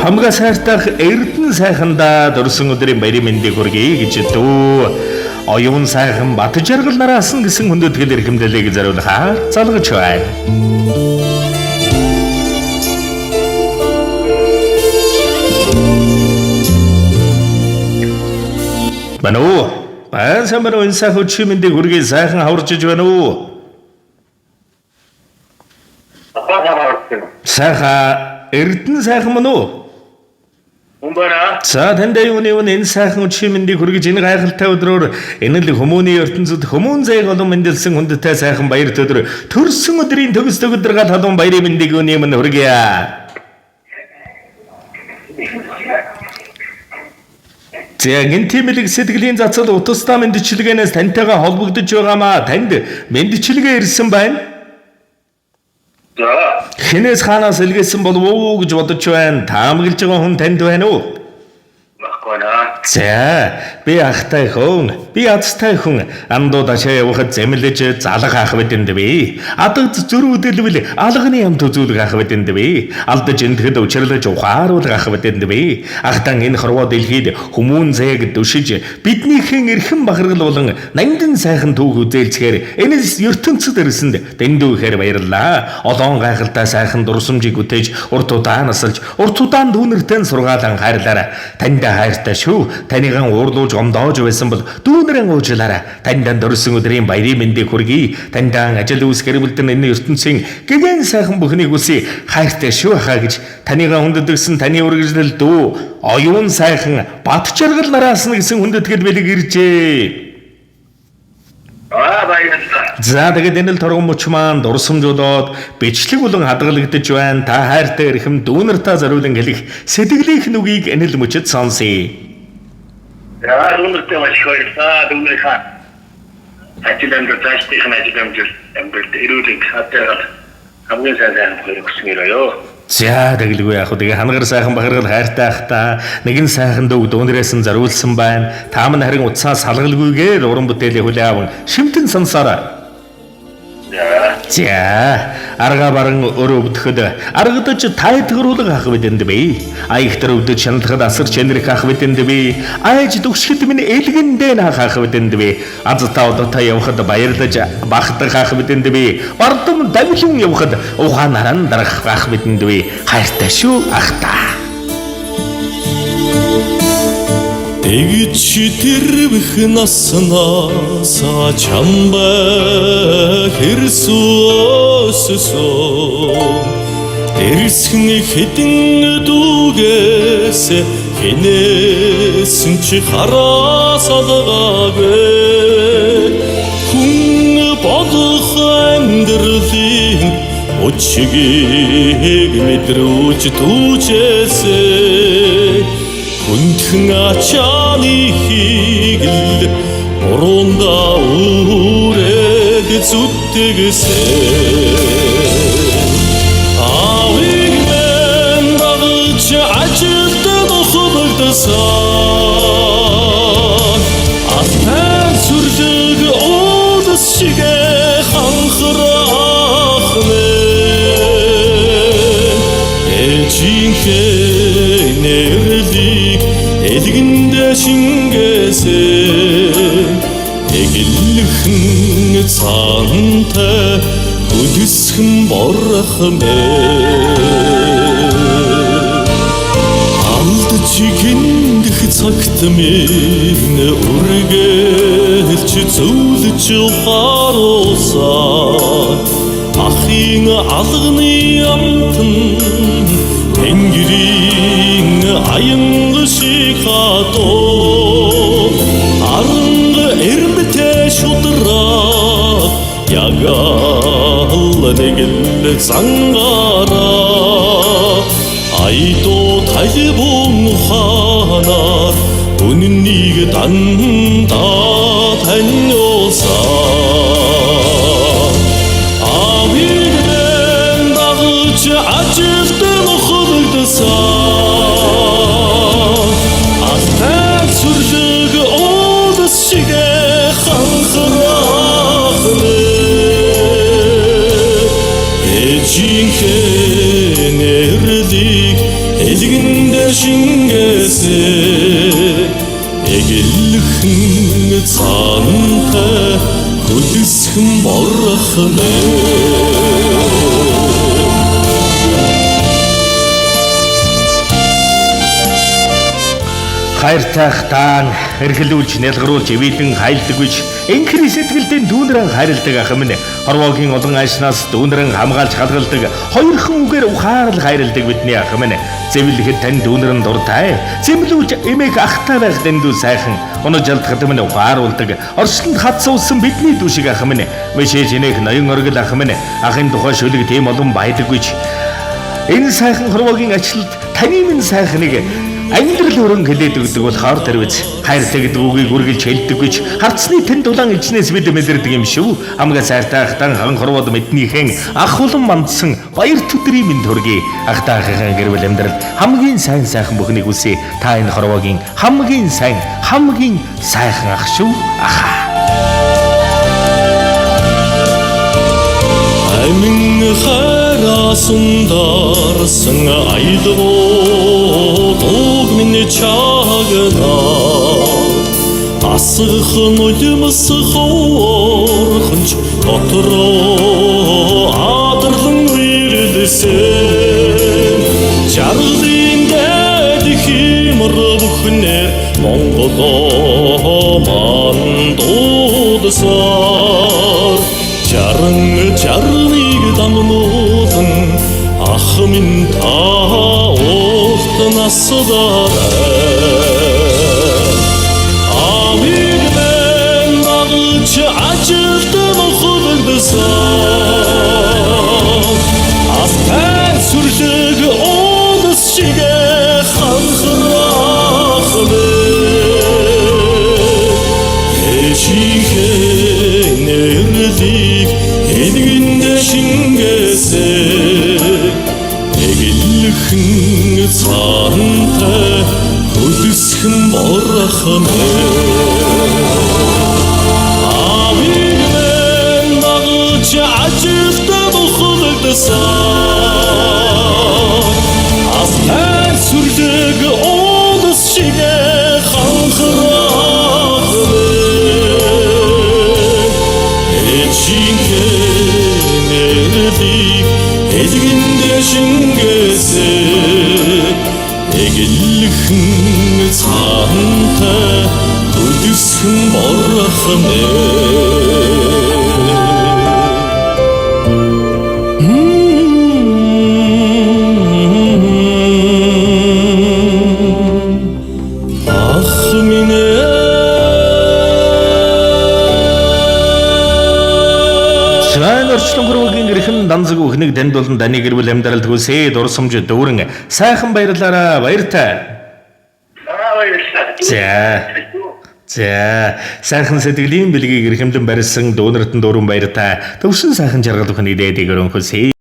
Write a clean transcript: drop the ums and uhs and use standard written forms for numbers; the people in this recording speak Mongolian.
Хамгаас хайртах Эрдэнэ сайхандаа дөрсөн өдрийн баярын мэндийг хүргэе гэж дүү. Оюун сайхан Батжаргал нараасан гэсэн хүндэтгэл эрхэмлэлийг зориулахаар залгаж байна. Байна уу? Байн сайн байна уу? Энэ сайхан өчигдөр мэндийг хүргэе, сайхан хаваржиж байна уу? Сайхан Эрдэнэ сайхан мөн үү? Мөн байна. За танд юуны үн энэ сайхан өчигдөр мэндийг хүргэж, энэ гайхалтай өдрөөр энэ л хүмүүний ертөнцид хүмүүн заяаг олон мэндэлсэн хүндтэй сайхан баяр өдөр төрсөн өдрийн төгс төгөдргал халуун баярын мэндийг юуны өмнө хүргье. За гинтимэлэг сэтгэлийн цацал утастай мэндчилгээнээс тантайгаа холбогдож байгаамаа, танд мэндчилгээ ирсэн байна. За. Хинээс хаанаас илгээсэн болов уу гэж бодож байна. Таамаглаж байгаа хүн танд байна уу? Баггүй байна. За, би ахтай хүн, би азтай хүн. Андууд ашаа явахад зэмлэж залах ах бидэнд би. Адагд зөрүүдэлвэл алганы амт үзүүлэх ах бидэнд би. Алдаж эндэхэд учирлаж ухааруулах ах бидэнд би. Ахтан энэ хорвоо дэлхийд хүмүүн зээг дүшиж биднийхэн эрхэм бахаргал болон нандин сайхан түүх үзээлцгээр энэ ертөнцид ирсэнд дэндүү ихээр баярлалаа. Олон гайхалтай сайхан дурсамжийг бүтээж урт удаан насалж, урт удаан дүүнэртэй сургаалan хайрлаарай. Танд хайртай шүү. Таныгаан уурлуулж гомдоож байсан бол дүүнэрэн уучлаарай. Танд дөрсөн өдрийн баярын мэндийг хүргэе. Танд ажил үйлс гэр бүлдэн энэ ертөнцийн гэгэн сайхан бүхнийг хүсье. Хайртай шүү хаа гэж таныгаа хүндэтгсэн таны үргэлжлэл дүү оюун сайхан Батжаргал нараасна гэсэн хүндэтгэл бэлэг иржээ. Аа, баярлалаа. За тэгээд энэ л торгон мөч маань дурсамжуулаад бичлэг болон хадгалагдаж байна. Та хайртай эрхэм дүүнартаа зориулан хэлэх сэтгэлийнх нь үгийг энэ л мөчөд сонсъё. За, дүүнэртэй маш их баярлалаа. Дүүнэрийнхаа ажил амьдрал, цаашдынх нь ажил амьдрал эрүүл хатайгаар хамгийн сайн сайхан бүхийг хүснээр ёо. За тэгэлгүй яах вэ? Тэгээ хангар сайхан бахаргал хайртай ах та нэгэн сайхан дүүг дүүнрээс нь зориулсан байна. Та мань харин утсаа салгалгүйгээр уран бүтээлийг хүлээн аван шимтэн сонсоорой. За. За, арга баран өр өвдөхөд аргадаж тайтгаруулга ах бидэнд бий. Аягтар өвдөж шаналхад асар чэнэрх ах бидэнд бий. Айж дүгшгэд минь элгэндээ наах ах бидэнд бий. Азтаа удаатай явхад баярлаж бахдах ах бидэнд бий. Бардам давлин явхад ухаан наран дарах ах бидэнд бий. Хайртай шүү ах та. Тэгч тэрвэх наснаас чамбай хэрсөөссөн Дэрсхэн хэдэн дүүгээс хинээс ч хараас алгаагүй. Хүн болох амьдралын өчгийг мэдрүүлж түүжээсэй. Хүндхэн ачааны хийгэл бурундаа үрээд зүтгэсэй. Аавыг мэн дагаж ажилд нухлагдсан, Алтай сүрлэг уулс шиг ханхрах нэ. Ээжийнхээ нэрлийг элгэндээ шингээсэй. Эгэлхэн цаантай хөлсгөн борох мэ. Алдж гиндэх цагт минь үргэлж зөвлөж харуулсан ахын алганы амтан тэнгэрийн аянга шиг хатуу аранга эрмтэй шудраг ягал нэг л зангаараа айдуу тайлбун ухаанаар үннийг дандаа таниулсан. Аавыг мэн дагаж ажилд нухлагдсан, Алтай сүрлэг уулс шиг ханхрах нэ. Ээжийнхээ нэрлийг Элгэндэ шингээсэй Эгэлхэн цаантай хөлсгөн борхон Хайртай таан эрхлүүлж нялгаруулж ивэлэн хайлдаг гэж энхэр сэтгэлдээ дүүнрэн хайрладаг ах минь хорвоогийн олон айснаас дүүнрэн хамгаалж хадгалдаг хоёрхан үгээр ухаарл хайрладаг бидний ах минь зэвлэхэд тань дүүнрэн дуртай зэмлүүлж эмээх ахтай байх дэндүү сайхан онож алдахад минь ухааруулдаг орчлонд хатсуулсан бидний дүү шиг ах минь мишээж инээх ноён оргил ах минь ахын тухай шүлэг тийм олон байдаг гэж энэ сайхан хорвоогийн ачлалд таны минь сайхныг амьдрал өрөн хэлээд өгдөг болохоор тэр биз хайртай гэдэг үгийг үргэлж хэлдэг гэж харцны тэн дулаан ичнээс бид мэдэрдэг юм шүү. Хамгийн сайртай ахтан хан хорвоод мэднийхэн ах улам мандсан баяр төдрийн минь төргий. Ахтаа ахын гэр бүл амьдрал хамгийн сайн сайхан бүхнийг үсэ. Та энэ хорвоогийн хамгийн сайн хамгийн сайхан ах шүү. Ахаа. Амин хайрасан дарсан аялгууд уг минь чагнаа Асгах нулимс хоорхонч дотроо адарлан ирэлсэн Жаргалын дайд химэр бүхнээр Монголоо мандуулсаар Жаран жарныг дамнуулан ах минь та урт насдаа Амиг мэн дагч ажилд мөхөлдсөн Алтай сүрлэг олс шиг ханхрах бэ Эшихэн нэрлийг хэлгэндэ шингээсэй Эгэлхэн цаантай хөлсгөн борхон Авиг мэн дагч ажилд мөхөлдсөн Алтай сүрлэг олс шиг ханхрах бэ Эчинхэн нэрлийг элгэндэ шингээсэй Эгэлхэн цаантай хөлсгөн борхон Ах минь Сайн орчлон хөрвөгийн эрхэм данзаг бүхнийг танд болон таны гэр бүл амьдралд хүсье дурсамж дүүрэн сайхан баярлалаа баяртай. Аа баярлалаа. За. За, сайхан сэтгэлийн бэлгийг эрхэмлэн барьсан дүүнэртэн дүүрэн баяртай. Төвшин сайхан жаргал бүхнийг дээдэг өрөн хүсье.